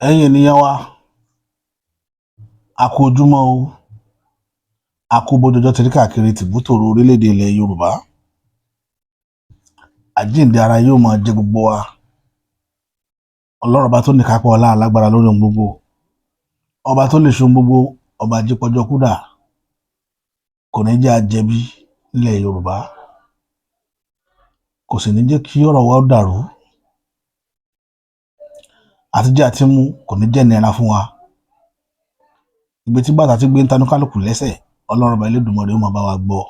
Ẹ̀yin ènìyàn wa, a kú ojúmọ́ o, a kú bójú ọjọ́ ti rí káàkiri tìbútòrò orílẹ̀-èdè ilẹ̀ Yorùbá. Àjíǹde ara yóò máa jẹ́ gbogbo wa. Ọlọ́run ọba tó ní kápá ọlá alágbára lórí ohun gbogbo, ọba tó lè ṣe ohun gbogbo, ọba jípọjọ kúdà, kò ní jẹ́ àjẹbí nílẹ̀ Yorùbá, kò sì ní jẹ́ kí ọ̀rọ̀ wa ó dàrú. Àtijẹ àti mu kò ní jẹ́ ìnira fún wa. Ibi tí bàtà ti gbé ń tanú kálukú lẹ́sẹ̀, Ọlọ́run ọba Elédùmarè ó máa bá wa gbọ́.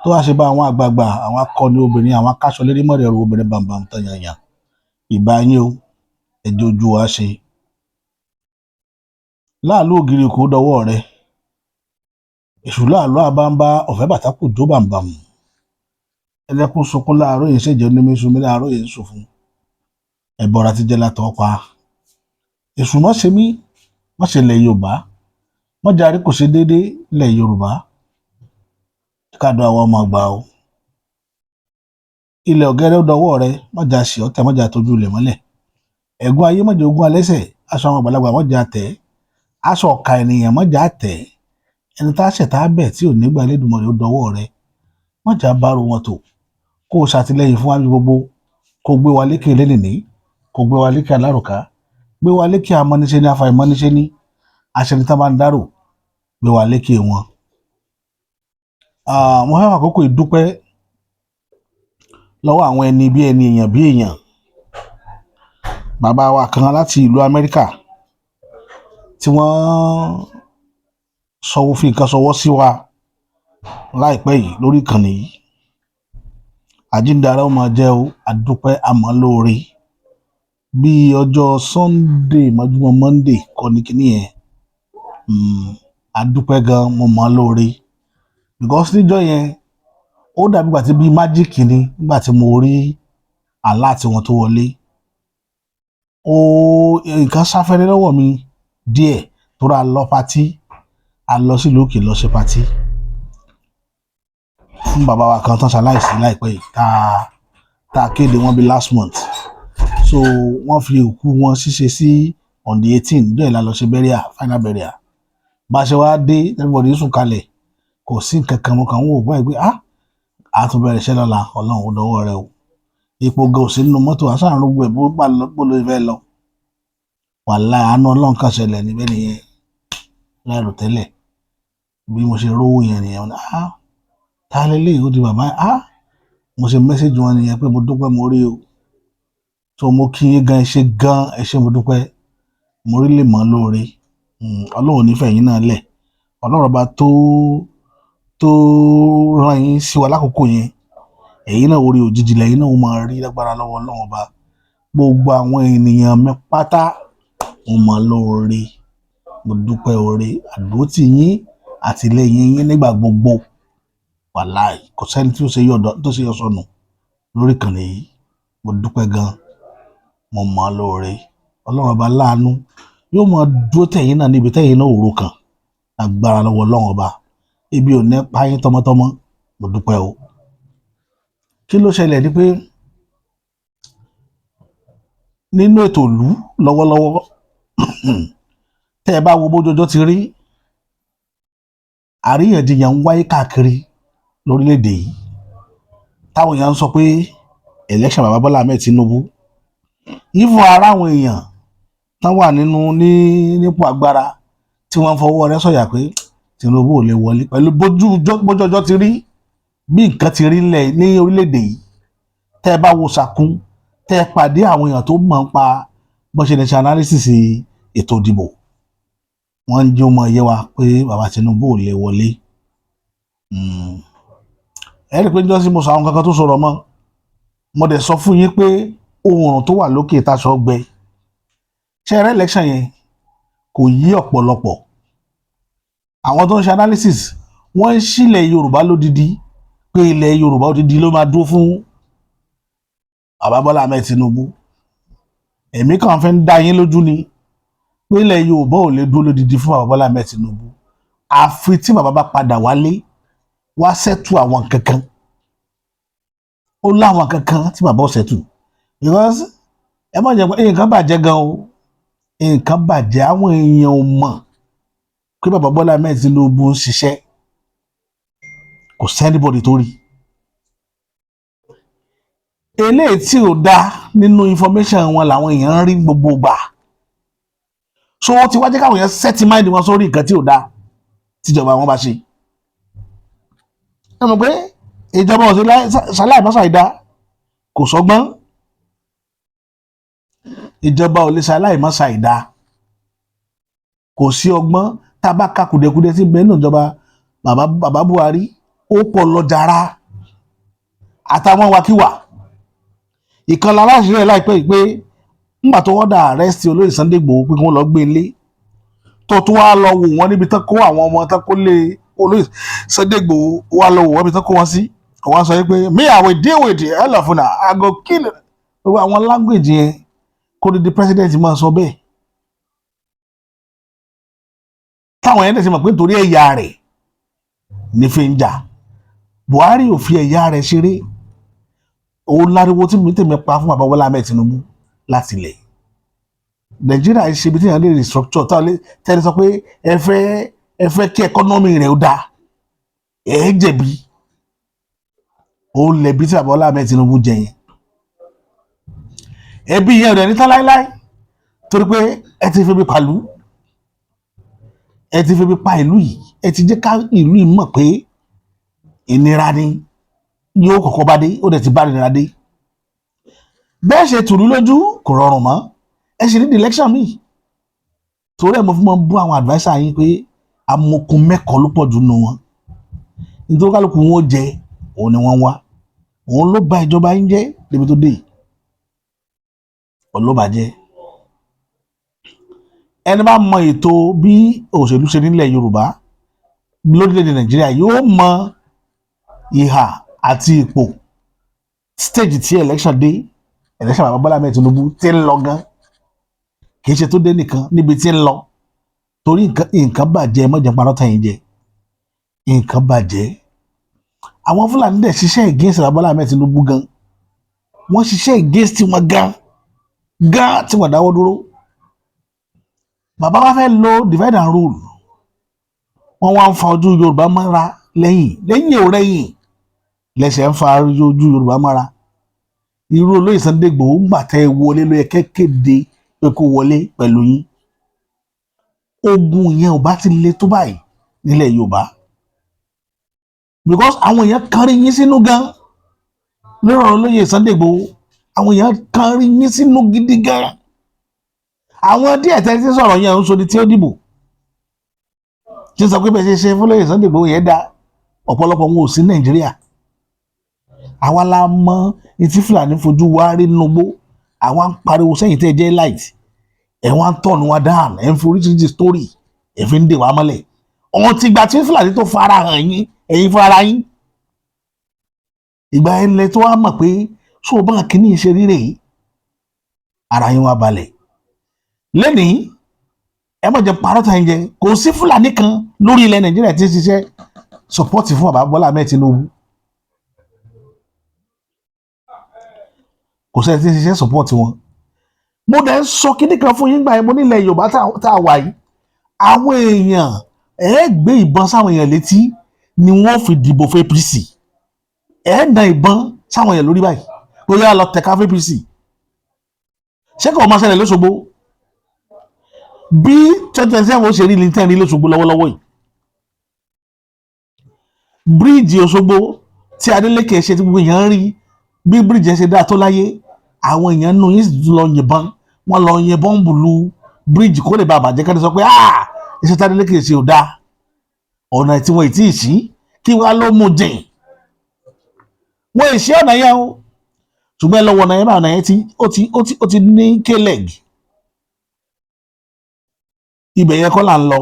Tó wá ṣe bá àwọn àgbààgbà, àwọn akọni obìnrin, àwọn akáṣọ lérí mọ̀rẹ̀ ẹrù obìnrin bàǹbàǹ tán yànyàn, ìbá yín o, ẹjọ́ ojú wa ṣe. Láàlú ògiri kò dọwọ́ rẹ, èṣù láàlú àbámbá ọ̀fẹ́ bàtà kò jó bàǹbàǹ. Ẹlẹ́kún sunkún láàárọ̀ yìí, ṣèjẹ́ onímísùn mi láàárọ̀ yìí ń sùn fún ẹ̀bọra ti jẹ́ látọ̀ pa. Èṣù mọ́ ṣe mí, mọ́ ṣe ilẹ̀ Yorùbá, mọ́ jarí kò ṣe déédéé ilẹ̀ Yorùbá, káàdùn àwọn ọmọ àgbà o. Ilẹ̀ ọ̀gẹ́rẹ́ ó dọwọ́ rẹ, mọ́jà ṣe ọ̀tẹ̀, mọ́jà tójú ilẹ̀ mọ́lẹ̀. Ẹ̀gún ayé mọ́jà ogún alẹ́sẹ̀, aṣọ àwọn àgbàlagbà mọ́jà tẹ̀, aṣọ ọ̀ka ènìyàn mọ́jà tẹ̀. Ẹni tá a ṣẹ̀ tá a bẹ̀ tí ò nígbà Elédùmarè ó dọwọ́ rẹ, mọ́jà bárò wọn tò. Kó o ṣàtìlẹ́yìn fún wa ní gbogbo, kó o gbé wa lékè lẹ́nìní, kó o gbé wa lékè alárùká, gbé wa lékè amọ́niṣe ní afàìmọ́niṣe ní aṣẹni tá bá ń dárò, gbé wa lékè wọn. Mo fẹ́ àkókò ìdúpẹ́ lọ́wọ́ àwọn ẹni bí ẹni, èèyàn bí èèyàn, bàbá wa kan láti ìlú Amẹ́ríkà tí wọ́n sọ fi nǹkan ṣọwọ́ sí wa láìpẹ́ yìí lórí ìkànnì yìí. Àjíǹde ara ó máa jẹ́ o, àdúpẹ́, àmọ́ lóore. Bí ọjọ́ Sunday mọ́júmọ́ Monday kọ́ ní kíní yẹn. Àdúpẹ́ gan, mo mọ̀ ọ́ lóore because níjọ́ yẹn, ó dàbí ìgbà tí bíi magic ni. Nígbà tí mo rí alert wọn tó wọlé, ó nǹkan sáfẹ́rẹ́ lọ́wọ́ mi díẹ̀ tó ra lọ party. A lọ sílùú òkè lọ ṣe party fún bàbá wa kan tán ṣaláìsí láìpẹ́ yìí, tá a kéde wọn bí last month. So wọ́n fi òkú wọn ṣíṣe sí on the 18. Bẹ́ẹ̀ la lọ ṣe burial, final burial. Bá a ṣe wá dé, everybody sùn kalẹ̀, kò sí nǹkan kan. Mo kàn ń wò báyìí pé, ah, a tún bẹ̀rẹ̀ iṣẹ́ lọ́la. Ọlọ́run, ó dọwọ́ rẹ o. Epo gan ò sí nínú mọ́tò, àṣà àrùn gbogbo ẹ̀ bó bá lọ bó ló fẹ́ lọ. Wàláhì, àánú Ọlọ́run kan ṣẹlẹ̀ níbẹ̀ nìyẹn láìrò tẹ́lẹ̀. Bí mo ṣe rówó yẹn nìyẹn. Ah, ta lélẹ́yìí? Ó di bàbá. Ah, mo ṣe message wọn nìyẹn pé mo dúpẹ́, mo rí o. So mo kí yín gan, ẹ ṣé gan, ẹ ṣé, mo dúpẹ́, mo rí lè mọ́ lóore. Ọlọ́run ò ní fẹ̀yìn náà lẹ̀. Ọlọ́run ọba tó rán yín sí wa lákòókò yẹn, ẹ̀yin náà, orí òjijì lẹ́yìn náà ó máa rí lágbára lọ́wọ́ Ọlọ́run ọba. Gbogbo àwọn ènìyàn mi pátá, mo mọ̀ lóore, mo dúpẹ́ oore àdúrótì yín, àtìlẹ́yìn yín nígbà gbogbo. Wàláì, kò sẹ́ni tí ó ṣe yọ̀ tó ṣe yọ sọnù lórí ìkànnì yìí. Mo dúpẹ́ gan, mo mọ̀ lóore. Ọlọ́run ọba láàánú yóò máa dúró tẹ̀yìn náà níbi tẹ̀yìn náà ò ro kàn agbára lọ́wọ́ Ọlọ́run ọba. Ibi ò ní pa yín tọmọtọmọ. Mo dúpẹ́ o. Kí ló ṣẹlẹ̀ ni pé nínú ètò ìlú lọ́wọ́lọ́wọ́, tẹ́ ẹ bá wo bójú ọjọ́ ti rí, àríyànjiyàn ń wáyé káàkiri lórílẹ̀‐èdè yìí, táwọn èèyàn ń sọ pé election bàbá Bọ́lá Ahmed Tinubu, even ara àwọn èèyàn tán wà nínú ní nípò agbára tí wọ́n fọwọ́ rẹ̀ sọ̀yà pé Tinubu ò lè wọlé pẹ̀lú bójú ọjọ́ ti rí, bí nǹkan ti rí nílẹ̀ ní orílẹ̀-èdè yìí. Tẹ́ ẹ bá wo sàkún, tẹ́ ẹ pàdé àwọn èèyàn tó mọ̀ ń pa bó ṣe lè ṣe analysis ètò ìdìbò, wọ́n ń jẹ́ ọmọ yé wa pé bàbá Tinubu ò lè wọlé. Ẹ rí i pé níjọ́ sí mo sọ àwọn kankan tó sọ̀rọ̀ mọ́, mo dẹ̀ sọ fún yín pé oòrùn tó wà lókè táṣọ gbẹ ṣe ẹrẹ election yẹn kò yí ọ̀pọ̀lọpọ̀. Àwọn tó ń ṣe analysis, wọ́n ń sílẹ̀ Yorùbá lódidi pé ilẹ̀ Yorùbá odidi ló máa dúró fún bàbá Bọ́lá Ahmed Tinubu. Èmi kàn fẹ́ ń dá yín lójú ni pé ilẹ̀ Yorùbá ò lè dúró lódidi fún bàbá Bọ́lá Ahmed Tinubu, àfi tí bàbá bá padà wálé wá settle àwọn kankan. Ó láwọn kankan tí bàbá ò settle because ẹ má jẹ́ pé nǹkan bàjẹ́ gan o. Nǹkan bàjẹ́, àwọn èèyàn ò mọ̀ pé bàbá Bọ́lá Ahmed Tinubu ń ṣiṣẹ́. Kò sí anybody tó rí eléyìí tí ò dáa nínú information wọn làwọn èèyàn ń rí gbogbo gbà. So ó ti wá jẹ́ káwọn èèyàn set mind wọn sórí nǹkan tí ò dáa tíjọba wọn bá ṣe. Ẹ mọ̀ pé ìjọba ọ̀sẹ̀ ṣaláì má ṣàìdá, kò sọ́gbọ́n. Ìjọba ò lè ṣaláì má ṣàìdá, kò sí ọgbọ́n. Tá a bá ka kùdẹ̀kùdẹ̀ tí bẹ́ẹ̀ nù ìjọba bàbá Buhari, ó pọ̀ lọ jàrá àtàwọn wàkíwà. Ìkànnì aláṣẹ rẹ̀ láìpẹ́ yìí pé ńgbà tó wọ́n dà arrest olóyè Sunday Igboho pé kí wọ́n lọ gbé ilé tó tún wá lọ wò wọ́n níbi tán kó àwọn ọmọ tán kó lé olóyè Sunday Igboho, wá lọ wò wọ́n níbi tán kó wọn sí. Wọ́n sọ pé, "Me, I will deal with the hell of una, I go kill." Gbogbo àwọn language yẹn, kó di president máa sọ bẹ́ẹ̀, táwọn yẹn dẹ̀ ti mọ̀ pé nítorí ẹ̀yà rẹ̀ ní fi ń jà. Buhari ò fi ẹ̀yà rẹ̀ ṣeré. Òun láriwo tí mi tèmi pa fún bàbá Bọ́lá Ahmed Tinubu láti ilẹ̀. Nàìjíríà ṣe ibi tí èèyàn lè restructure tẹ́lẹ̀ sọ pé ẹ fẹ́ kí economy rẹ̀ ó dáa, ẹ jẹ̀bi. Òun lẹ̀bi tí bàbá Bọ́lá Ahmed Tinubu jẹ yẹn. Ẹbí yẹn rẹ̀ ní tán láíláí, torí pé ẹ ti fi bí pàlú, ẹ ti fi bí pa ìlú yìí. Ẹ ti jẹ́ ká ìlú yìí mọ̀ pé ìnira ni yóò kọ́kọ́ bá dé. Ó dẹ̀ ti bá ìnira dé. Bẹ́ẹ̀ ṣe tùlú lójú kò rọrùn mọ́. Ẹ ṣe ní election míì. Torí ẹ̀ mo fi máa ń bú àwọn adviser yín pé amokun mẹ́kọ̀ọ́ ló pọ̀ jù nù wọn. Nítorí kálukú wọn ó jẹ, òun ni wọ́n ń wá. Òun ló bà ìjọba yín jẹ́ débi tó dé yìí. Òun ló bàjẹ́. Ẹni bá mọ ètò bí òṣèlú ṣe nílẹ̀ Yorùbá, lórílẹ̀‐èdè Nàìjíríà, yóò mọ ìhà àti ipò stage tí election dé. Election bàbá Bọ́lá Ahmed Tinubu ti ń lọ gan, kì í ṣe tó dé nìkan níbi tí ń lọ, torí nǹkan bàjẹ́. Mọ̀jẹ̀ parọ́ tẹ̀yìn jẹ, nǹkan bàjẹ́. Àwọn Fúlàní dẹ̀ ṣiṣẹ́ against bàbá Bọ́lá Ahmed Tinubu gan. Wọ́n ṣiṣẹ́ against wọn gan gan tí wọ́n dáwọ́ dúró. Bàbá wa fẹ́ lo divide and rule. Wọ́n wá ń fa ojú Yorùbá mọ́ra lẹ́yìn lẹ́yìn ò rẹ́yìn lẹ́sẹ̀ ń fa ojú Yorùbá mọ́ra. Irú olóyè Sunday Igboho gbà tẹ́ ẹ wọlé, ló yẹ kẹ́ kéde pé kó wọlé pẹ̀lú yín. Ogun yẹn ò bá ti le tó báyìí nílẹ̀ Yorùbá, because àwọn èèyàn kan rí yín sínú gan lórí ọ̀rọ̀ olóyè Sunday Igboho. Àwọn èèyàn kan rí yín sínú gidi gan. Àwọn díẹ̀ tẹ́ ti sọ̀rọ̀ yẹn ń sọ ní tí ó dìbò tí ń sọ pé bẹ́ẹ̀ ṣe ṣe fún olóyè Sunday Igboho yẹn dá. Ọ̀pọ̀lọpọ̀ wọn ò sí Nàìjíríà. Àwa la mọ ní tí Fúlàní fojú wa rí nínú igbó. Àwa ń pariwo sẹ́yìn tẹ́ ẹ jẹ́ light, ẹ̀ wá ń tọ̀nù wa down, ẹ̀ ń fi oríṣiríṣi story ẹ̀ fi ń dè wá mọ́lẹ̀. Ọ̀hún ti gbà tí Fúlàní tó fara hàn yín, ẹ̀yin fúnra yín, ìgbà yẹn lẹ tó wá mọ̀ pé sóò bá kínní ṣe rírè, ara yín wá balẹ̀. Lẹ́nìí, ẹ má jẹ́ parọ́ tàn jẹ, kò sí Fúlàní kan lórí ilẹ̀ Nàìjíríà tí ń ṣiṣẹ́ support fún bàbá Bọ́lá Ahmed Tinubu. Kò sẹ́ni tí ń ṣiṣẹ́ support wọn. Mo dẹ̀ ń sọ kíní kan fún yín gbà yẹn. Mo nílẹ̀ Yorùbá tá a wà yìí, àwọn èèyàn, ẹ gbé ìbọn sáwọn èèyàn létí ni wọ́n fi dìbò fún APC. Ẹ na ìbọn sáwọn èèyàn lórí báyìí bóyá lọ tẹ̀ka fún APC. Ṣé kò máa ṣẹlẹ̀ lóṣogbo bí 2027 ó ṣe rí ní tẹ́rin lóṣogbo lọ́wọ́lọ́wọ́ yìí? Bíríìjì Òṣogbo tí Adeleke ṣe, tí gbogbo èèyàn ń rí bí bíríìjì ẹ ṣe dáa tó láyé, àwọn èèyàn nù yín sì tún lọ yìnbọn, wọ́n lọ yin bọ́ǹbù lu bíríìjì kó lè bá bàjẹ́ kẹ́ni sọ pé, "Ah, iṣẹ́ tí Adeleke ṣe ò dáa." Ọ̀nà tí wọ́n ì tí ì sí kí wọ́n á ló mú jìn, wọ́n ì sí ọ̀nà yẹn o. Ṣùgbọ́n ẹ lọ́wọ́ ọ̀nà yẹn bá ọ̀nà yẹn tí ó ti ní k-leg. Ibẹ̀ yẹn kọ́ là ń lọ.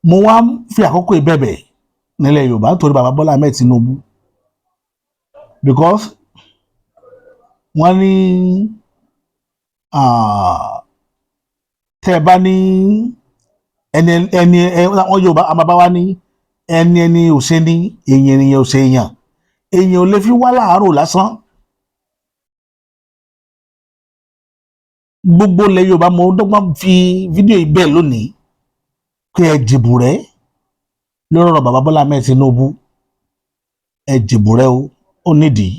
Mo wá ń fi àkókò ìbẹ̀bẹ̀ nílẹ̀ Yorùbá nítorí bàbá Bọ́lá Ahmed Tinubu, because wọ́n ní tẹ́ ẹ bá ní ẹni ẹni wọ́n Yorùbá àmàbá wa ní ẹni ẹni ò ṣe ní èèyàn, ènìyàn ò ṣe èèyàn, èèyàn ò lè fi wá láàárọ̀ lásán. Gbogbo ilẹ̀ Yorùbá, mo dọ́gbọ́n fi fídíò yìí bẹ́ẹ̀ lónìí pé ẹ jìbù rẹ lórí ọ̀rọ̀ bàbá Bọ́lá Ahmed Tinubu. Ẹ jìbù rẹ o, ó nídìí.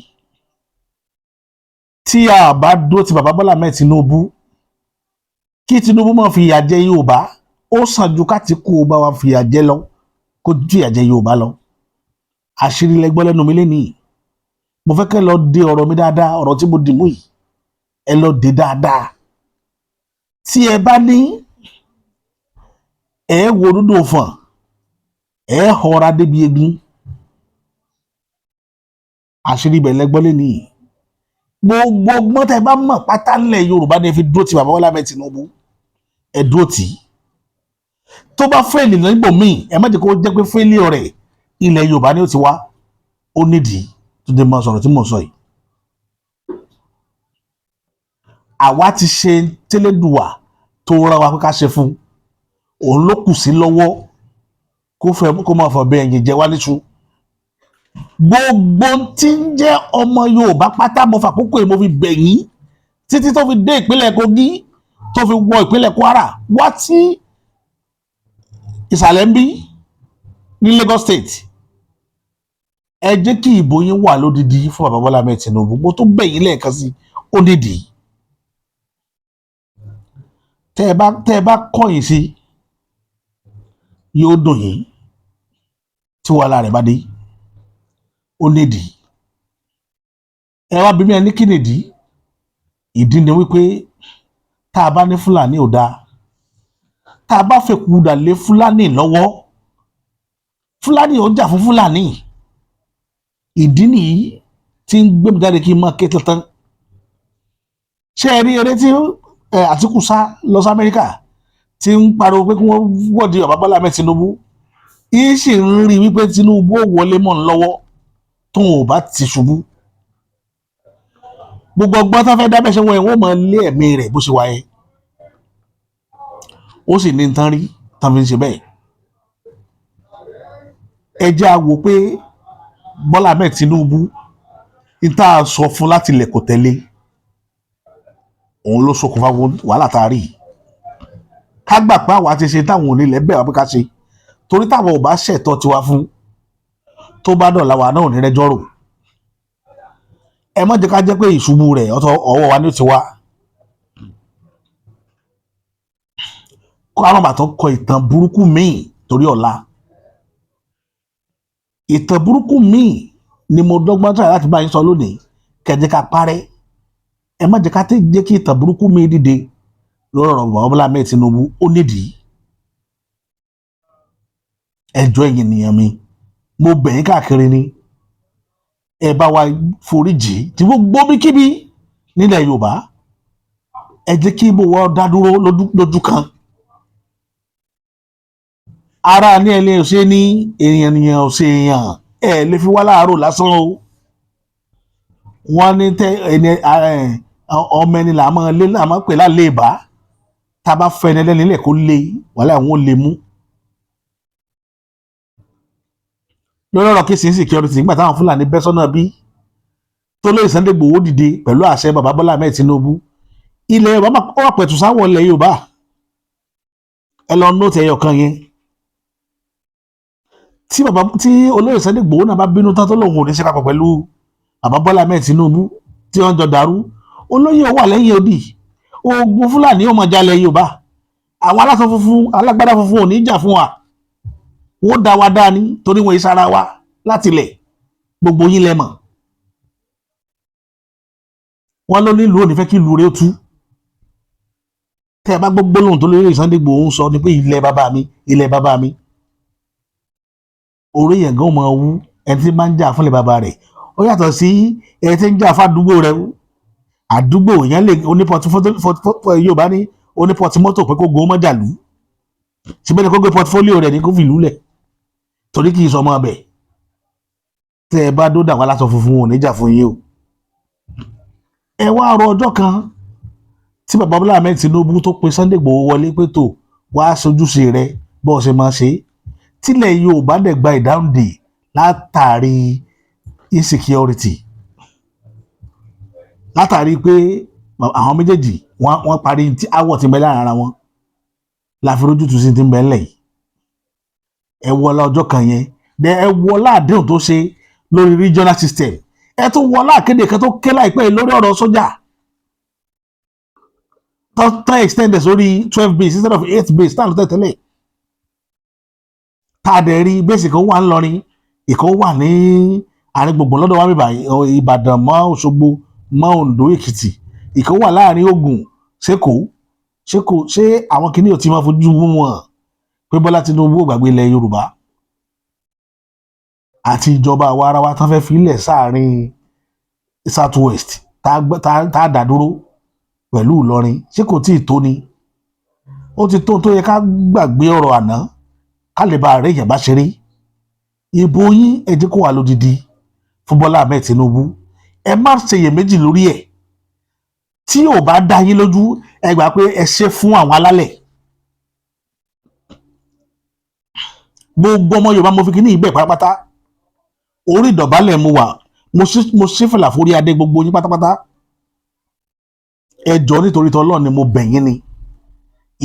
Tí a bá dúró ti bàbá Bọ́lá Ahmed Tinubu, kí Tinubu máa fi ìyà jẹ Yorùbá, ó sàn ju k'Átíkù bá wa fìyà jẹ lọ, kó fìyà jẹ Yorùbá lọ. Àṣírí lẹ gbọ́ lẹ́nu mi lénìí. Mo fẹ́ kẹ́ lọ de ọ̀rọ̀ mi dáadáa. Ọ̀rọ̀ tí mo dì mú yìí, ẹ lọ de dáadáa. Tí ẹ bá ní ẹ wo dúdú fọ̀n, ẹ họra débi egun. Àṣírí ibẹ̀ lẹ gbọ́ lénìí. Gbogbo ọgbọ́n tẹ́ bá mọ̀ pátá ńlẹ̀ Yorùbá ni ẹ fi dúró ti bàbá Bọ́lá Ahmed Tinubu. Ẹ dúró tì í. Tó bá fail níbòmíì, ẹ má jẹ́ kó jẹ́ pé failure rẹ̀, ilẹ̀ Yorùbá ni ó ti wá. Ó nídìí tó dé mọ sọ̀rọ̀ tí mò ń sọ yìí. Àwa ti ṣe tẹ́lẹ̀dùwà tó rán wa pé ká ṣe fún òun. Ló kù sí lọ́wọ́ kó fẹ́ kó máa fọ̀ bẹ́ẹ̀ yẹn jẹ wá níṣu. Gbogbo tí ń jẹ́ ọmọ Yorùbá pátá, mo fàkókò yìí mo fi bẹ̀ yín, títí tó fi dé ìpínlẹ̀ Kogi, tó fi wọ ìpínlẹ̀ Kwara, wá sí ìsàlẹ̀ ń bí ní Lagos State, ẹ jẹ́ kí ìbò yín wà lódìdí fún bàbá Bọ́lá Ahmed Tinubu. Mo tún bẹ̀ yín lẹ́ẹ̀kan sí, ó nídìí. Tẹ́ ẹ bá kọ̀yìn sí, yóò dùn yín tí wàhálà rẹ̀ bá dé. Ó nídìí. Ẹ wá bí mi, ẹ ní kí nìdí? Ìdí ni wípé tá a bá ní Fúlàní ò dáa, tá a bá fèkú dà lé Fúlàní lọ́wọ́, Fúlàní ò jà fún Fúlàní. Ìdí nìyí tí ń gbé mi jáde kí n máa ké tantan. Ṣé ẹ rí eré tí Àtíkù sá lọ sí Amẹ́ríkà, tí ń pariwo pé kí wọ́n wọ́de bàbá Bọ́lá Ahmed Tinubu? Yìí sì ń rí wípé Tinubu ò wọlé mọ́ ń lọ́wọ́ tóun ò bá ti ṣubú. Gbogbo ọgbọ́n tó fẹ́ dábẹ́ ṣe wọ́n yẹn, wọ́n máa lé ẹ̀mí rẹ̀ bó ṣe wáyé. Ó sì ní tán rí tán fi ń ṣe bẹ́ẹ̀. Ẹ jẹ́ a wò pé Bọ́lá Ahmed Tinubu ní tá a sọ fún láti ilẹ̀ kò tẹ̀lé, òun ló ṣokùnfà wàhálà tá a rí yìí. Ká gbà pé àwa ti ṣe táwọn onílẹ̀ bẹ̀ wá pé ká ṣe, torí táwọn ò bá ṣẹ̀tọ́ tiwa fún, tó bá dọ̀la wa náà ò ní rẹ́jọ́ rò. Ẹ má jẹ́ ká jẹ́ pé ìṣubú rẹ̀ ọ̀tọ̀ ọwọ́ wa ni ó ti wá, kó àwọn bàtọ́ kọ ìtàn burúkú míì torí ọ̀la. Ìtàn burúkú míì ni mo dọ́gbọ́n try láti bá yín sọ lónìí kẹjẹ ká parẹ́. Ẹ má jẹ́ ká jẹ́ kí ìtàn burúkú míì dìde lórí ọ̀rọ̀ bàbá Bọ́lá Ahmed Tinubu. Ó nídìí. Ẹjọ́ ẹ̀yin ènìyàn mi, mo bẹ̀ yín káàkiri ni, ẹ bá wa foríjì tí gbogbo bíkíbi nílẹ̀ Yorùbá. Ẹ jẹ́ kí ibo wa dá dúró lójú kan. Ara ní ẹ lè ṣe ní èèyàn nìyẹn ò ṣe èèyàn, ẹ lè fi wá láàárọ̀ lásán o. Wọ́n ní tẹ ẹni ọmọ ẹni là máa lé, là máa pè lálẹ́ ìbá. Tá a bá fẹ́ ẹni ẹlẹ́ni lẹ̀ kó lé wàhálà, àwọn ò lè mú. Lórí ọ̀rọ̀ case insecurity, nígbà táwọn Fúlàní bẹ́ sọ́nà bí tó lóye Sunday Igboho dìde pẹ̀lú àṣẹ bàbá Bọ́lá Ahmed Tinubu, ilẹ̀ Yorùbá ó wà pẹ̀tù sáwọ̀ ilẹ̀ Yorùbá. Ẹ lọ note ẹyọ kan yẹn. Tí bàbá tí olóyè Sunday Igboho náà bá bínú tán, tó lòun ò ní ṣe papọ̀ pẹ̀lú bàbá Bọ́lá Ahmed Tinubu tí wọ́n jọ dàrú, olóyè wà lẹ́yìn odi. Ogun Fúlàní ó máa jalè Yorùbá. Àwọn aláṣọ funfun, alágbádá funfun ò ní jà fún wa, wọ́n dá wa dá ní torí wọn ìsara wa láti ilẹ̀. Gbogbo yín lẹ mọ̀. Wọ́n ló nílùú ò ní fẹ́ kí ìlú rẹ̀ ó tú. Tẹ́ ẹ bá gbọ́ gbólóhùn tó lórí Sunday Igboho ń sọ ni pé ilẹ̀ bàbá mi, ilẹ̀ bàbá mi, orí yẹn gan máa wú. Ẹni tí máa ń jà fúnlẹ̀ bàbá rẹ̀, ó yàtọ̀ sí ẹni tí ń jà fún àdúgbò rẹ̀. Àdúgbò yẹn lè onípọ̀tì, Yorùbá ní onípọ̀tì mọ́tò pé kó gun mọ́jàlú síbẹ̀ ni kó gbé portfolio rẹ̀ ní kó fi ìlú lẹ̀, torí kì í sọ ọmọ ọbẹ̀. Tẹ́ ẹ bá dódà wá látọ̀ funfun, ò ní jà fún yín o. Ẹ wá rọ ọjọ́ kan tí bàbá Bọ́lá Ahmed Tinubu tó pe Sunday Igboho wọlé pé tó wá sojúṣe rẹ bó ṣe máa ṣe, tílẹ̀ Yorùbá dẹ̀ gba ìdáhùndè látàrí insecurity, látàrí pé àwọn méjèèjì Wọ́n parí tí awọ̀ ti ń bẹ láàrin ara wọn la fi rójútu sí ti ń bẹ ńlẹ̀ yìí. Ẹ wọlá ọjọ́ kan yẹn dẹ, ẹ wọlá àdéhùn tó ṣe lórí regional system, ẹ tún wọlá àkéde kan tó ké láìpẹ́ yìí lórí ọ̀rọ̀ sójà tó tán extend ẹ̀ sórí 12 base instead of eight base tá à ń lọ tẹ́lẹ̀, tá a dẹ̀ rí base kan wà ńlọrin, ìkan wà ní àárín gbùngbùn lọ́dọ̀ wa bíbá, Ìbàdàn mọ́ Òṣogbo mọ́ Oǹdó, Èkìtì, ìkan wà láàrin Ògùn sẹ́kọ̀ọ́ sẹ́kọ̀ọ́. Ṣé àwọn kìíní ò ti máa fojú mú wọn pé Bọ́lá Tinubu ò gbàgbé ilẹ̀ Yorùbá àti ìjọba àwa ara wa tán fẹ́ fi ilẹ̀ sáàrin South West tá a dá dúró pẹ̀lú Ìlọrin? Ṣé kò tíì tó ni? Ó ti tó. Tó yẹ ká gbàgbé ọ̀rọ̀ àná, ká lè bá àárẹ̀ èèyàn bá ṣeré. Ìbò yín, ẹ jẹ́ kó wà lódìdí fún Bọ́lá Ahmed Tinubu. Ẹ má ṣeyèméjì lórí ẹ̀. Tí ò bá dá yín lójú, ẹ gbà pé ẹ ṣe fún àwọn alálẹ̀. Gbogbo ọmọ Yorùbá, mo fi kíní ìbẹ̀ pátápátá, orí ìdọ̀bálẹ̀ mo wà, mo ṣí fìlà forí adé gbogbo yín pátápátá. Ẹ jọ̀ọ́, nítorí tỌlọ́run ni mo bẹ̀ yín ni.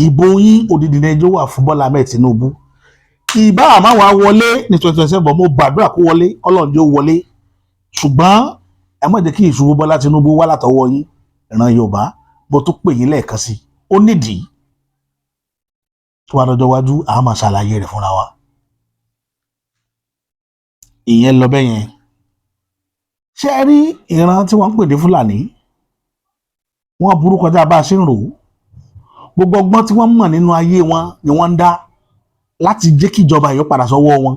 Ìbò yín odidi ní ẹjọ́ wà fún Bọ́lá Ahmed Tinubu. Ìbá àmọ́ wa wọlé ní 2027, mo gbàdúrà kó wọlé, Ọlọ́run jẹ́ ó wọlé, ṣùgbọ́n ẹ má jẹ́ kí ìṣubú Bọ́lá Tinubu wá látọwọ́ yín. Ìran Yorùbá, mo tún pè yín lẹ́ẹ̀kan sí i, ó nídìí tó wà lọ́jọ́ iwájú, àá máa ṣàlàyé rẹ̀ fúnra wa. Ìyẹn lọ bẹ́ẹ̀ yẹn. Ṣé ẹ rí ìran tí wọ́n ń pè ní Fúlàní? Wọ́n burú kọjá bá a ṣe ń rò ó. Gbogbo ọgbọ́n tí wọ́n mọ̀ nínú ayé wọn ni wọ́n ń dá láti jẹ́ kí ìjọba yìí padà sọ́wọ́ wọn.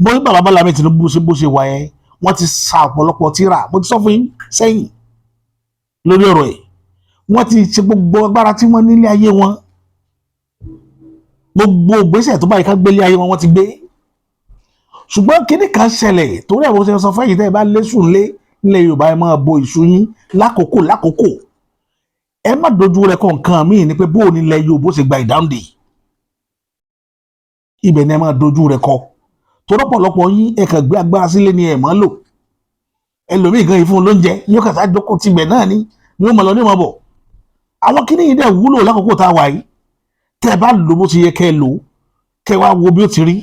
Bó bàbá Bọ́lá Ahmed Tinubu ṣe bó ṣe wà yẹn, wọ́n ti sa ọ̀pọ̀lọpọ̀ tíra. Mo ti sọ fún yín sẹ́yìn lórí ọ̀rọ̀ ẹ̀. Wọ́n ti ṣe gbogbo agbára tí wọ́n nílé ayé wọn, gbogbo ìgbésẹ̀ tó báyìí ká gbélé ayé wọn, wọ́n ti gbé. Ṣùgbọ́n kinní kan ṣẹlẹ̀ torí ẹ̀, bó ṣe sọ fẹ́yìn tẹ́ ẹ bá lésùn lé nílẹ̀ Yorùbá, ẹ máa bo ìṣù yín lákòókò lákòókò, ẹ má dojú rẹ̀ kọ nǹkan míì ni pé bó o nílẹ̀ Yorùbá ó ṣe gba ìdáǹdè, ibẹ̀ ni ẹ máa dojú rẹ̀ kọ. Torí ọ̀pọ̀lọpọ̀ yín, ẹ kàn gbé agbára sílé ni ẹ máa lò. Ẹlòmíì gan ìfún lóúnjẹ yóò kàtà jókòó tibẹ̀ náà ni yóò mọ̀ lọ ní mọ̀ bọ̀. Àwọn kíní yìí dẹ̀ wúlò lákòókò tá a wà yìí. Tẹ́ ẹ bá lò bó ti yẹ kẹ́ ẹ lò, kẹ́ ẹ wá wo bí ó ti rí.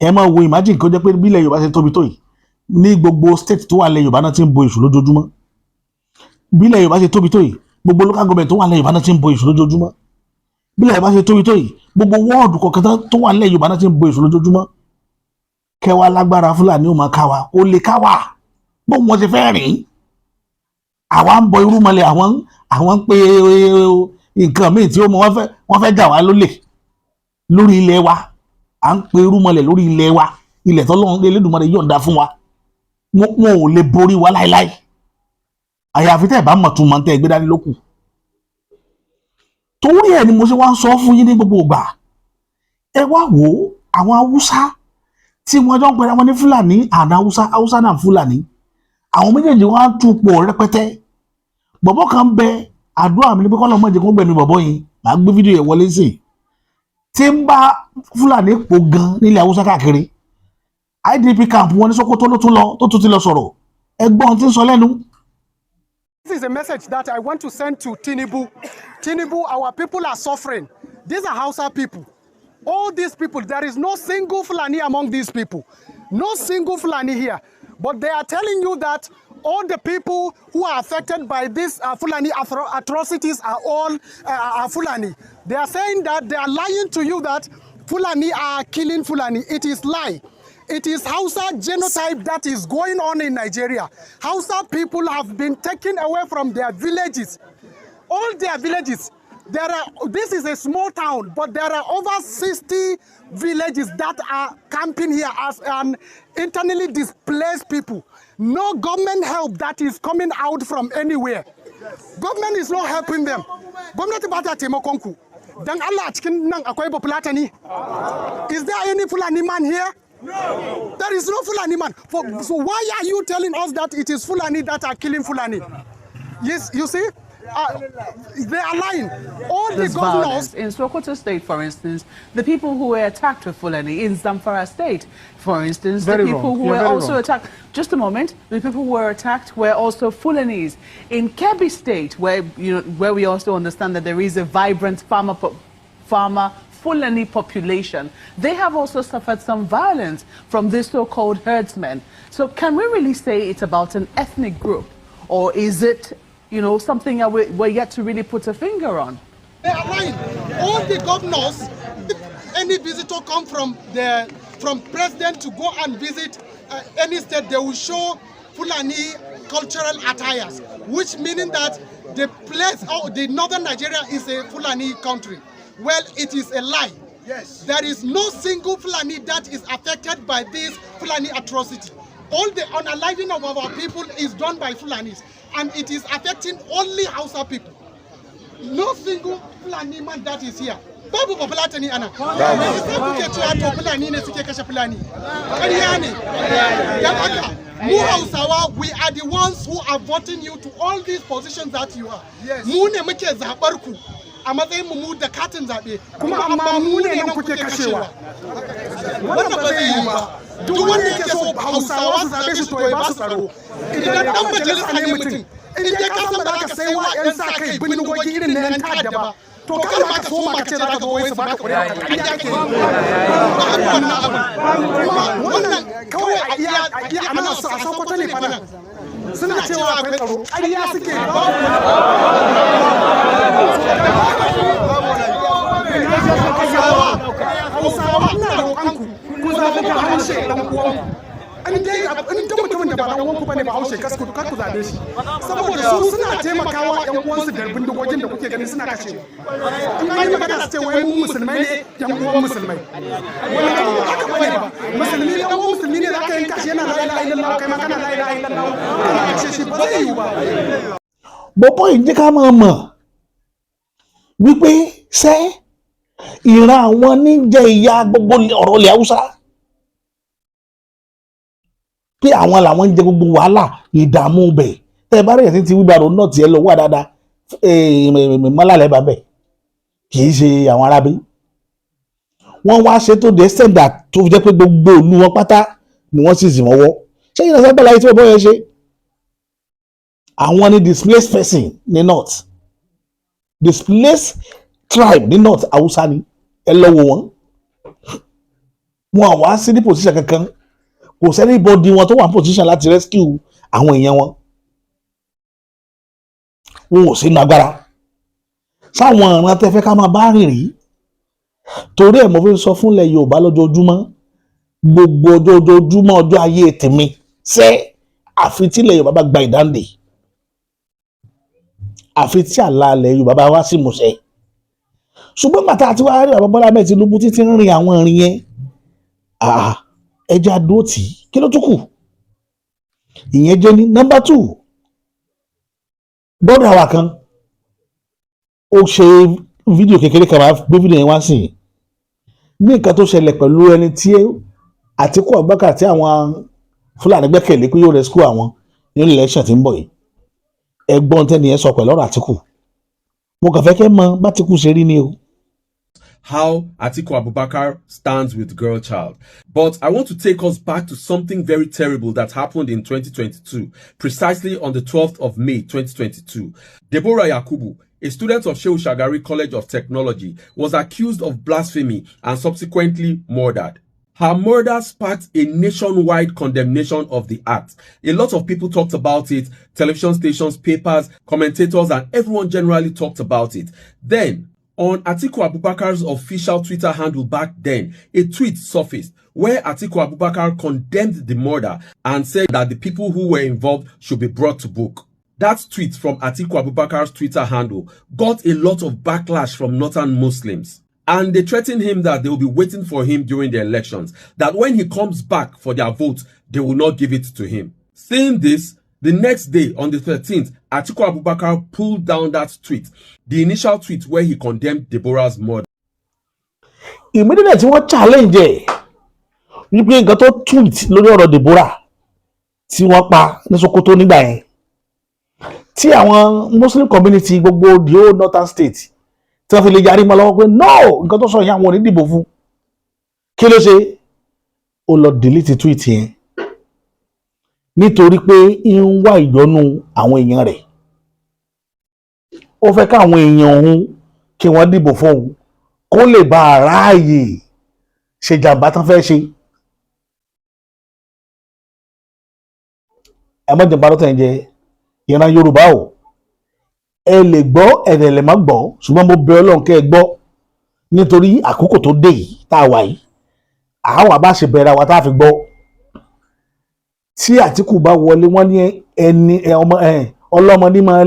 Ẹ máa wo, imagine kó jẹ́ pé bí ilẹ̀ Yorùbá ṣe tóbi tó yìí, ní gbogbo state tó wà lẹ̀ Yorùbá náà ti ń bo èṣù lójoojúmọ́. Bí ilẹ̀ Yorùbá ṣe tóbi tó yìí, gbogbo local government tó wà lẹ̀ Yorùbá náà ti ń bo èṣù lójoojúmọ́. Bí ilẹ̀ Yorùbá ṣe tóbi tó yìí, gbogbo wọ́ọ̀dù kọ̀ọ̀kan tó wà lẹ̀ Yorùbá náà ti ń bo èṣù lójoojúmọ́. Kẹwàá lágbára Fúlàní ò máa ká wa, ó lè ká wa bó wọn ṣe fẹ́ rìn. Àwa ń bọ irúnmọlẹ̀, àwọn ń pe nǹkan míì tí ó mọ wọ́n fẹ́ jà wá lólè lórí ilẹ̀ wa. À ń pe irúnmọlẹ̀ lórí ilẹ̀ wa, ilẹ̀ tọ́lọ́run Elédùmarè yọ̀ǹda fún wa. Wọn ò lè borí wa láéláé, àyàfi tẹ́ ẹ̀ bá mọ̀ tún mọ̀ tẹ́ ẹ gbé dání lókù. Torí ẹ̀ ni mo ṣe wá ń sọ fún yín ní gbogbo ìgbà. Ẹ wá wò ó, àwọn Haúsá tí wọ́n jọ ń pera wọn ní Fúlàní àná, Haúsá, Haúsá náà Fúlàní, àwọn méjèèjì wọn á tún pọ̀ rẹpẹtẹ. Bọ̀bọ̀ kan bẹ, àdúrà mi ní pé kọ́lọ́ mọ̀jẹ̀ kó gbẹ̀mí bọ̀bọ̀ yìí. Màá gbé fídíò yẹn wọlé sí i tí ń bá Fúlàní pò gan nílẹ̀ Haúsá káàkiri. IDP camp wọn ní Sókótó ló tún lọ, tó tún ti lọ sọ̀rọ̀. Ẹgbọ́n tí ń sọ lẹ́nu. This is a message that I want to send to Tinubu. Tinubu, our people are suffering. These are Hausa people. All these people, there is no single Fulani among these people. No single Fulani here. But they are telling you that all the people who are affected by these Fulani atrocities are all are Fulani. They are saying that they are lying to you that Fulani are killing Fulani. It is lie. It is Hausa genotype that is going on in Nigeria. Hausa people have been taken away from their villages. All their villages. This is a small town, but there are over 60 villages that are camping here as an internally displaced people. No government help that is coming out from anywhere. Government is not helping them. Gwamnati ba ta taimakon ku. Dan Allah, a cikin nan akwai Bafulatani? Is there any Fulani man here? No. There is no Fulani man. So why are you telling us that it is Fulani that are killing Fulani? Yes, you see, They are lying. All the This governors violence. In Sokoto State, for instance, the people who were attacked were Fulani. In Zamfara State, for instance, Very the people wrong. who You're were very also wrong. attacked. Just a moment. The people who were attacked were also Fulanis. In Kebbi State, where you know, where we also understand that there is a vibrant farmer Fulani population, they have also suffered some violence from these so-called herdsmen. So can we really say it's about an ethnic group, or is it something that we're yet to really put a finger on? They are lying. All the governors, if any visitor come from president to go and visit any state, they will show Fulani cultural attires, which meaning that the place, oh, the northern Nigeria is a Fulani country. Well, it is a lie. Yes. There is no single Fulani that is affected by this Fulani atrocity. All the unaliving of our people is done by Fulanis, and it is affecting only Hausa people. No single Fulani man that is here. Babu Bafulatani a nan. Me yasa kuke cewa to Fulani ne suke kashe Fulani? Ƙarya ne. Dan haka mu Hausawa, we are the ones who are voting you to all these positions that you are. Yes. Mu ne muke zaɓar ku a matsayin mu da katin zaɓe. Kuma amma mu ne nan kuke kashewa. Wannan ba zai yi ba. Duk wanda yake so Hausawa su zaɓe shi, to ya ba su tsaro. Idan dan majalisa ne mutum, In dai ka san ba za ka sai wa 'yan sa kai bindigogi irin na 'yan ta'adda ba, to kar ma ka soma ka ce za ka zo wai su baka ƙuri'a ka. Ƙarya kake yi. Ba wannan abin. Kuma wannan kawai a iya a nan a Sokoto ne fa nan suna cewa akwai tsaro. Ƙarya suke. Hausawa, ina roƙon ku, ku zaɓi Bahaushe ɗan uwanku. In dai mutumin da ba dan uwanku bane Bahaushe, kar ku zaɓe shi, saboda su suna taimakawa ƴan uwansu da bindigogin da kuke gani suna kashe. In an yi magana, su ce wai mu musulmai ne, ƴan uwan musulmai. Wani abu ba haka bane ba. Musulmi ɗan uwan musulmi ne zaka yanka shi yana "La ilaha illallah", kai ma kana "La ilaha illallah", kana kashe shi? Ba zai yiwu ba. Bọ́bọ́ yìí jẹ́ ká máa mọ̀ wípé ṣé ìran àwọn ní jẹ ìyà gbogbo ọ̀rọ̀ ilẹ̀ Haúsá, pé àwọn làwọn ń jẹ gbogbo wàhálà, ìdààmú bẹ̀. Tẹ́ ẹ bá rẹ̀ sí ti wheelbarrow náà tiẹ̀ lọ wà dáadáa mọ́lálẹ́ bá bẹ̀, kì í ṣe àwọn arábí. Wọ́n wá ṣe tó dé sẹ́ńdà tó fi jẹ́ pé gbogbo ìlú wọn pátá ni wọ́n sì sì mọ́wọ́. Ṣé yìí náà sábà láyé tí wọ́n bọ́ yẹn ṣe àwọn ni displaced person ní north, displaced tribe ní north, Haúsá ni. Ẹ lọ́wọ́ wọn, wọn wá sí ní position kankan. Kò sẹ́ni bọ́dí wọn tó wà ní position láti rescue àwọn èèyàn wọn. Wọn ò sínú agbára sáwọn ìran tẹ́ fẹ́ ká máa bá rìn rí. Torí ẹ̀ mo fi ń sọ fúnlẹ̀ Yorùbá lójoojúmọ́, gbogbo ọjọ́, ojoojúmọ́, ọjọ́ ayé tèmi ṣẹ́, àfi tílẹ̀ Yorùbá bá gba ìdáǹdè, àfi tí àlàalẹ̀ Yorùbá bá wá sí ìmúṣẹ. Ṣùgbọ́n bàtà àti wàá rí bàbá Bọ́lá Ahmed Tinubu títí ń rin àwọn ìrìn yẹn, ẹja dúró tì í. Kí ló tún kù? Ìyẹn jẹ́ ní number two. Bọ́dà wa kan, ó ṣe fídíò kékeré kan, máa gbé fídíò yẹn wá sí i ní nǹkan tó ṣẹlẹ̀ pẹ̀lú ẹni tí Àtíkù Abubakar, tí àwọn Fúlàní gbẹ́kẹ̀lé pé yóò rescue àwọn nínú election tí ń bọ̀ yìí. Ẹ̀gbọ́n tẹ́ni yẹn sọ pẹ̀lú ọ̀rọ̀ Àtíkù. Mo kàn fẹ́ kẹ́ mọ̀ bÁtíkù ṣe rí ni o. How Atiku Abubakar stands with girl child. But I want to take us back to something very terrible that happened in 2022, precisely on the 12th of May 2022. Deborah Yakubu, a student of Shehu Shagari College of Technology, was accused of blasphemy and subsequently murdered. Her murder sparked a nationwide condemnation of the act. A lot of people talked about it. Television stations, papers, commentators, and everyone generally talked about it. Then, on Atiku Abubakar's official Twitter handle back then, a tweet surfaced where Atiku Abubakar condemned the murder and said that the people who were involved should be brought to book. That tweet from Atiku Abubakar's Twitter handle got a lot of backlash from northern Muslims. And they threatened him that they will be waiting for him during the elections, that when he comes back for their vote, they will not give it to him. Seeing this, the next day, on the 13th, Atiku Abubakar pulled down that tweet, the initial tweet where he condemned Deborah's murder. Immediately tí wọ́n challenge ẹ̀ wípé nǹkan tó tweet lórí ọ̀rọ̀ Deborah tí wọ́n pa ní Sokoto nígbà yẹn. Tí àwọn Muslim community, gbogbo the whole northern state, tí wọ́n fi lè yarí mọ́ lọ́wọ́ pé no, nǹkan tó sọ yẹn, àwọn ò ní dìbò fún. Kí ló ṣe? Ó lọ delete tweet yẹn, nítorí pé ń wá ìyọ́nú àwọn èèyàn rẹ̀. Ó fẹ́ káwọn èèyàn òun kí wọ́n dìbò fóun, kó lè bá a ráàyè ṣe jàǹbá tán fẹ́ ṣe. Ẹ má jẹun parọ́ tẹ̀ ń jẹ. Ìran Yorùbá o, ẹ lè gbọ́, ẹ̀dẹ̀ lè má gbọ́, ṣùgbọ́n mo bẹ̀ Ọlọ́run kẹ́ ẹ gbọ́, nítorí àkókò tó dé yìí tá a wà yìí, àwọn àbá ṣe bẹ̀rẹ̀ wa tá a fi gbọ́. Tí Àtìkù bá wọlé, wọ́n ní ẹni ọmọ ọlọ́mọ ní máa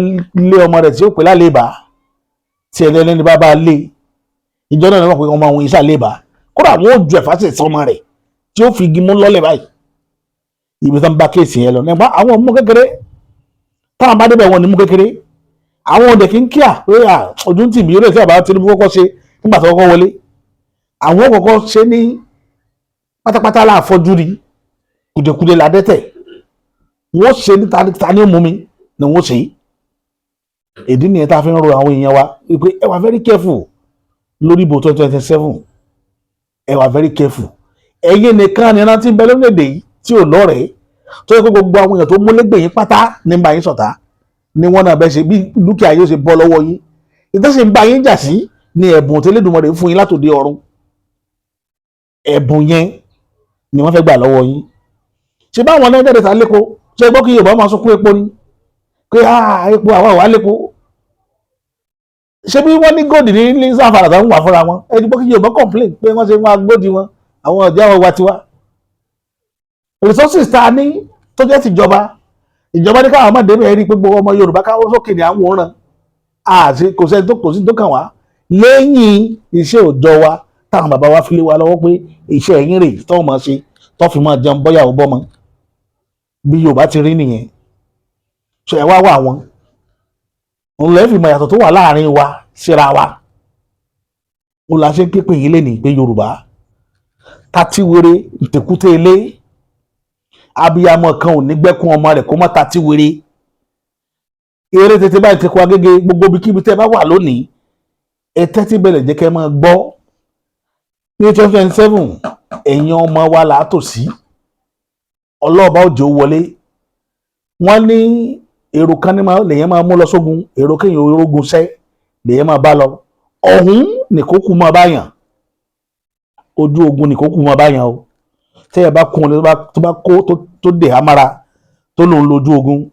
lé ọmọ rẹ̀ tí ó pè lálébàá, tí ẹni ẹlẹ́ni bá bá lé ìjọ náà náà pé ọmọ àwọn iṣẹ́ àlébàá, kódà wọn ò ju ẹ̀fà sí sọmọ rẹ̀ tí ó fi igi mú lọ́lẹ̀ báyìí. Ibi tó ń bá case yẹn lọ nípa àwọn ọmọ kékeré, táwọn bá débẹ̀, wọn ní mú kékeré. Àwọn ọdẹ kì í kíá pé ojú ń tì mí. Yóò tí àbá Tinubu kọ́kọ́ ṣe nígbà tó kọ́kọ́ wọlé, àwọn kọ́kọ́ ṣe ní pátápátá láàfọ́jú rí kùdìkudì ládẹ́tẹ̀. Wọ́n ṣe ní ta ní mú mi ni wọ́n ṣe. Ìdí nìyẹn tá a fi ń ro àwọn èèyàn wa wípé ẹ wà very careful lórí ìbò 2027. Ẹ wà very careful. Ẹ̀yin nìkan ni rántí ń bẹ lórílẹ̀‐èdè yìí tí ò lọ́rẹ̀ẹ́, tó yẹ kó gbogbo àwọn èèyàn tó múlẹ́gbẹ̀ẹ́ yín pátá ní bá yín ṣọ̀tá, ní wọ́n náà bẹ́ ṣe bí dúkìá yóò ṣe bọ́ lọ́wọ́ yín. Ìtẹ́sí ń bá yín jà sí ní ẹ̀bùn tí Elédùmarè fún yín látòde ọ̀run. Ẹ̀bùn yẹn ni wọ́n fẹ́ gbà lọ́wọ́ yín. Ṣe báwọn náà jáde ta lépo, ṣe gbọ́ kí Yorùbá máa sunkún epo ni pé epo àwa wà lépo? Ṣé bí wọ́n ní gold ní Zamfara tó ń wà fúnra wọn, ẹ gbọ́ kí Yorùbá complain pé wọ́n ṣe wọ́n gold wọn, àwọn ọ̀dẹ́ àwọn wa tiwa? Resources tá a ní tó jẹ́ tìjọba, ìjọba ní káwọn ọmọdé bẹ́ẹ̀ rí pé gbogbo ọmọ Yorùbá káwọ́ sókè ní àwọn òran àti kò sẹ́ni tó kò sí tó kàn wá lẹ́yìn iṣẹ́ òòjọ́ wa táwọn bàbá wa fi lé wa lọ́wọ́ pé iṣẹ́ ẹ̀yìn rè tó máa ṣe, tó fi máa jẹun bọ́yàwó bọ́mọ. Bí Yorùbá ti rí nìyẹn. Ṣe ẹ wá wà wọn òun lẹ́ẹ̀ fi mọ ìyàtọ̀ tó wà láàrin wa síra wa. Òun la ṣe ń képe yín lẹ́nìí pé Yorùbá tatiwere ntẹ̀kútẹ́ ilé. Abiyamọ kan ò ní gbẹ́kún ọmọ rẹ̀ kó má tatiwere. Eré tètè báyìí ti kó Agége. Gbogbo ibikíbi tẹ́ ẹ bá wà lónìí, ẹ tẹ́tí bẹ̀rẹ̀ jẹ́ kẹ́ ẹ máa gbọ́. Ní 2027, ẹ̀yin ọmọ wa là á tò sí. Ọlọ́ọ̀bá òjò wọlé. Wọ́n ní èrò kan ní lèyàn máa mú lọ sógun, èrò kéèyàn orógun sẹ́ lèyàn máa bá lọ ọ̀hún nìkókù máa bá yàn. Ojú ogun nìkókù máa bá yàn o. Tẹ́ ẹ bá kún un, tó bá kó tó dè hámára, tó lòun lójú ogun,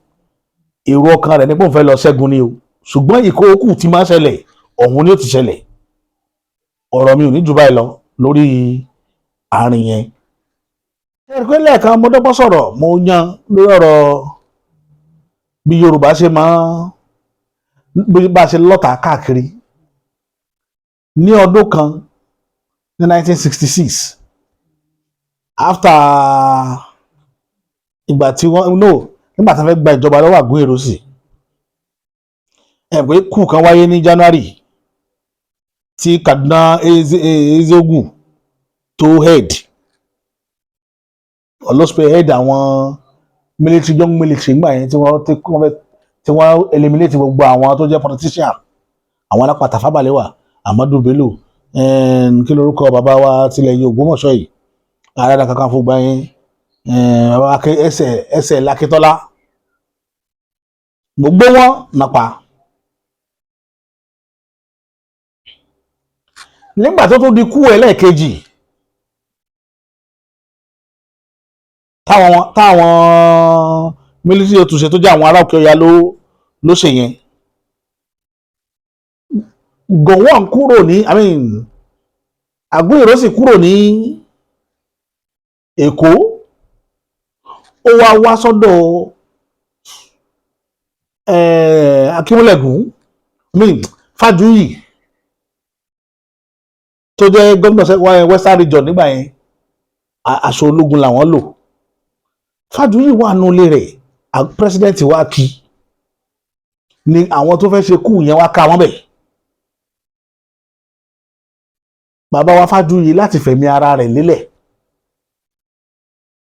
èrò ọkàn rẹ̀ ní pé òun fẹ́ lọ ṣẹ́gun ni o, ṣùgbọ́n ìkókù tí máa ṣẹlẹ̀ ọ̀hún ni ó ti ṣẹlẹ̀. Ọ̀rọ̀ mi ò ní jù báyìí lọ lórí àárín yẹn. Ẹ rí pé lẹ́ẹ̀kan mo dọ́gbọ́n sọ̀rọ̀, mo yan lórí ọ̀rọ̀ bí Yorùbá ṣe máa, bí bá a ṣe lọ́ta káàkiri. Ní ọdún kan ní 1966, after ìgbà tí wọ́n no, nígbà tí wọ́n fẹ́ gba ìjọba lọ́wọ́ Àgún Ìrọsì, ẹ̀ pé coup kan wáyé ní January tí Kaduna Ezeogu tó head ọlọ́sọ̀pẹ̀ head àwọn military, young military ńgbà yẹn, tí wọ́n fẹ́ tí wọ́n eliminate gbogbo àwọn tó jẹ́ politician, àwọn alápàtà Fábàlẹ́wà, Ahmadu Bello, kí lorúkọ bàbá wa tilẹ̀ yìí, Ògbómọ̀ṣọ́ yìí, Ààrẹ Ọ̀nà Kakanfò gbà yẹn, bàbá ẹsẹ̀ ẹsẹ̀ Lakítọ́lá, gbogbo wọn nàpa. Nígbà tó tún di kú ẹlẹ́ẹ̀kejì, táwọn military òtúnṣe tó jẹ́ àwọn ará Òkè Ọya ló ṣe yẹn. Gowon kúrò ní, I mean, Aguiyi Ironsi kúrò ní Èkó, ó wá wá sọ́dọ̀ Akínmúlẹ̀gùn, I mean Fájuyì, tó jẹ́ gómìnà Western Region nígbà yẹn. Aṣọ ológun làwọn lò. Fájuyì wà nulẹ̀ rẹ̀, president wa kí ni àwọn tó fẹ́ ṣe kú yẹn wá ká wọn bẹ̀. Bàbá wa Fájuyì láti fẹ̀mí ara rẹ̀ lélẹ̀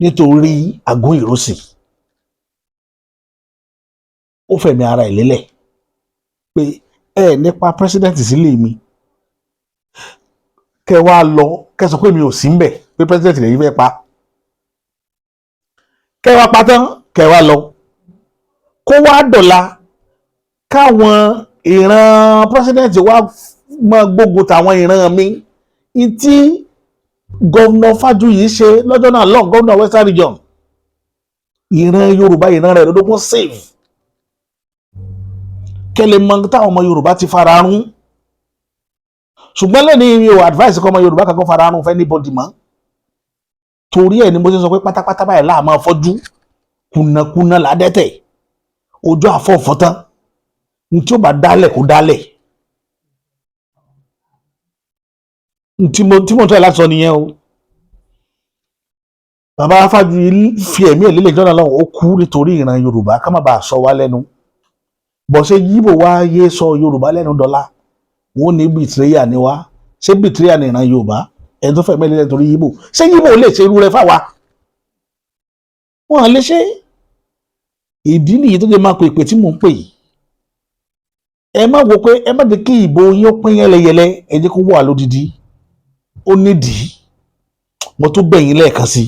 nítorí Àgún Ìrọsì. Ó fẹ̀mí ara ẹ̀ lélẹ̀ pé ẹ nípa president sílé mi, kẹ wá lọ, kẹ sọ pé mi ò sí ńbẹ̀, pé president lè yí fẹ́ pa, kẹ wá pa tán, kẹ wá lọ, kó wá dọ̀la káwọn ìran president wá máa gbógun tàwọn ìran mi. Tí Governor Fájuyì ṣe lọ́jọ́ náà lọ́n, governor Western Region, ìran Yorùbá, ìran rẹ̀ lọ́dọ́gbọ́n save. Kẹ́lẹ́ mọ táwọn ọmọ Yorùbá ti fara rún. Ṣùgbọ́n lẹ́ni mi ò advice kọ́ ọmọ Yorùbá kankan fara rún fún anybody mọ́. Torí ẹ̀ ni mo ṣe sọ pé pátápátá báyìí láà máa fọ́jú, kùnàkùnà ládẹ́tẹ̀, ojú àfọ̀fọ́ tán ní tí ó bá dálẹ̀ kó dálẹ̀. Tí mo tọ́ ẹ láti sọ nìyẹn o. Bàbá Fájuyì fi ẹ̀mí ẹ̀ lélẹ̀ jọ́nà lọ́hùn, ó kú nítorí ìran Yorùbá, ká má bàa sọ wá lẹ́nu. Bọ̀ ṣé Yíbò wá yé sọ Yorùbá lẹ́nu dọ́là, wọn ní betrayer ni wá. Ṣé betrayer ni ìran Yorùbá? Ẹni tó fẹ̀mí ẹ̀ lélẹ̀ nítorí Yíbò, ṣé Yíbò lè ṣe irú rẹ̀ fáwa? Wọn à lè ṣe. Ìdí nìyí tó jẹ́ máa pè pè tí mò ń pè yìí. Ẹ má wo pé ẹ má jẹ́ kí ìbò yín ó pín yẹlẹyẹlẹ, ẹ jẹ́ kó wà lódidi. Ó nídìí mo tún bẹ̀ yín lẹ́ẹ̀kan sí.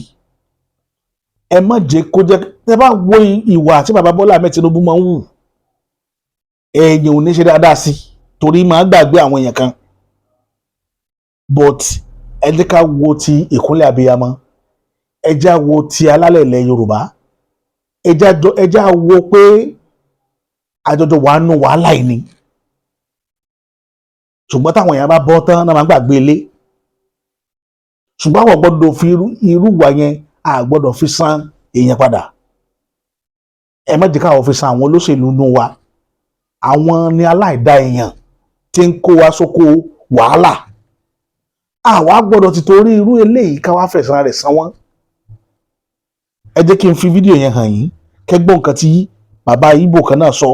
Ẹ má jẹ́ kó jẹ́ ẹ bá wo ìwà tí bàbá Bọ́lá Ahmed Tinubu máa ń wù, ẹ̀yìn ò ní ṣe dáadáa sí, torí máa gbàgbé àwọn èèyàn kan. But ẹ jẹ́ ká wo ti ìkúnlẹ̀ abiyamọ, ẹ jẹ́ wo ti alálẹ̀ ilẹ̀ Yorùbá, ẹ jẹ́ wo pé àjọjọ wà nù wàhálà yìí ni. Ṣùgbọ́n táwọn èèyàn bá bọ́ tán náà máa gbàgbé ilé. Ṣùgbọ́n àwọn gbọ́dọ̀ fi irú wà yẹn, a gbọ́dọ̀ fi san èèyàn padà. Ẹ má jẹ́ káwọn fi san àwọn olóṣèlú nù wa. Àwọn ni aláìda èèyàn tí ń kó wa sóko wàhálà. Àwa gbọ́dọ̀ ti torí irú eléyìí ká wá fẹ̀sán rẹ̀ san wọ́n. Ẹ jẹ́ kí n fi fídíò yẹn hàn yín, kẹ́ gbọ́ nǹkan tí bàbá Ìgbò kan náà sọ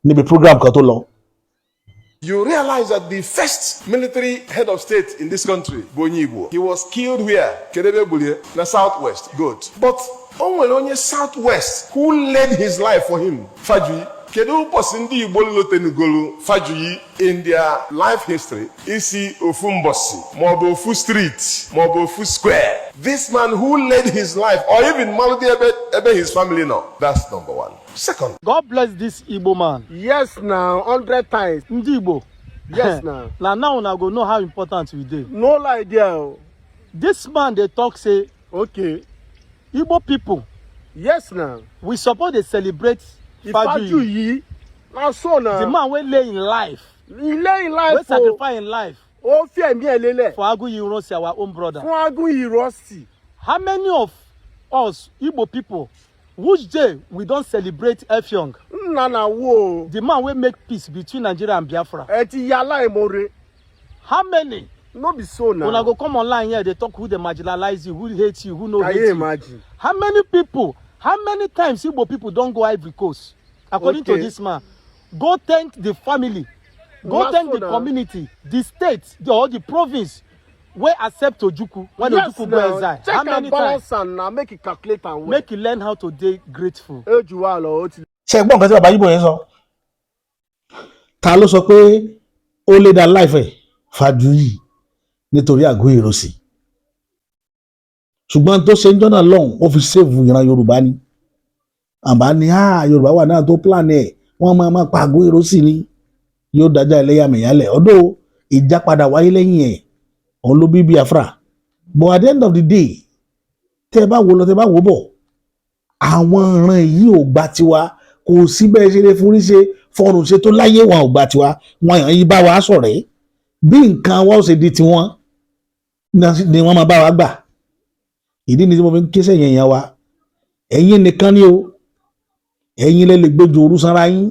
níbi program kan tó lọ. You realize that the first military head of state in this country, bụ onye Igbo, he was killed where? Kedebe Bulie, na Southwest. Good. But o nwere onye Southwest who laid his life for him, Fajuyi. Kedu ụbọchị ndị Igbo lotenugolu Fajuyi in their life history? Isi ofu mbọsị, maọbụ ofu street, maọbụ ofu square. This man who laid his life, or even malụdị ebe his family nọ. That's number one. Second, God bless this Igbo man. Yes na, 100 times. Ndị Igbo. Yes na. Na now una go know how important we dey. No lie there o. This man dey talk say Igbo people, Yes na. we suppose dey celebrate Fajuyi. Fajuyi na so na. The man wey lay im life, He lay im life wey o. sacrifice im life Ó fi ẹ̀mí ẹ̀ lélẹ̀. for Aguiyi Ironsi, our own brother. Fún Aguiyi Ironsi. How many of us Igbo people, which day we don celebrate Effiong, Nna na wo o. the man wey make peace between Nigeria and Biafra? Ẹ ti ya aláìmoore. How many? No be so na. Una go come online here dey talk who dey marginalize you, who hate you, who no Can hate you you. imagine? How many people, how many times Igbo people don go Ivory Coast, according to this man, go thank the family, go Na thank so the na. community, the state, or the province wey accept Ojukwu when Ojukwu go na. exile? Check How and many times? balance am na, make you calculate am well. Make you learn how to dey grateful. Ó jù wá lọ, ó ti. Ṣe gbọ́ nǹkan tí bàbá Yíbò yẹn sọ? Ta ló sọ pé ó lé dá láìfẹ́ Fájuyì nítorí Aguiyi Ironsi? Ṣùgbọ́n tó ṣe ń jọ́nà lọ́hùn, ó fi save ìran Yorùbá ni. Àbá ní Yorùbá wà náà tó plan ẹ̀, wọ́n máa máa pa Aguiyi Ironsi ni, yóò dájà ẹlẹ́yàmẹ̀yálẹ̀ ọdọ́ ìjà padà wáyé lẹ́yìn ẹ̀, òun ló bí Biafra. But at the end of the day, tẹ́ ẹ bá wo lọ, tẹ́ ẹ bá wo bọ̀, àwọn ìran yìí ò gba tiwa. Kò sí bẹ́ẹ̀ ṣe lè forí ṣe fọrùn ṣe tó láyé, wọn ò gba tiwa. Wọn yàn yí bá wa ṣọ̀rẹ́, bí nǹkan wa ó ṣe di tiwọn ni wọ́n máa bá wa gbà. Ìdí ni tí mo fi ń ké sẹ́yìn èèyàn wa, ẹ̀yin nìkan ni o, ẹ̀yin lẹ lè gbẹ́jọ òru sanra yín.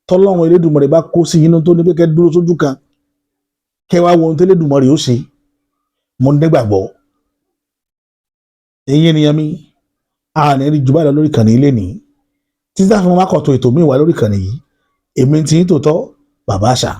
Tọ́lọ́run Elédùmarè bá kó sí yín tó ní pé kẹ́ dúró sójú kan, kẹ́ wá wo ohun tí Elédùmarè ó ṣe. Mo ń dẹ́gbàgbọ́, ẹ̀yin ènìyàn mi, a ní rí jù báyìí lọ lórí ìkànnì ilé ní títí táwọn máa kọ̀tọ̀ ètò míì wá lórí ìkànnì yìí. Èmi ti ń tòótọ́, bàbá àṣà.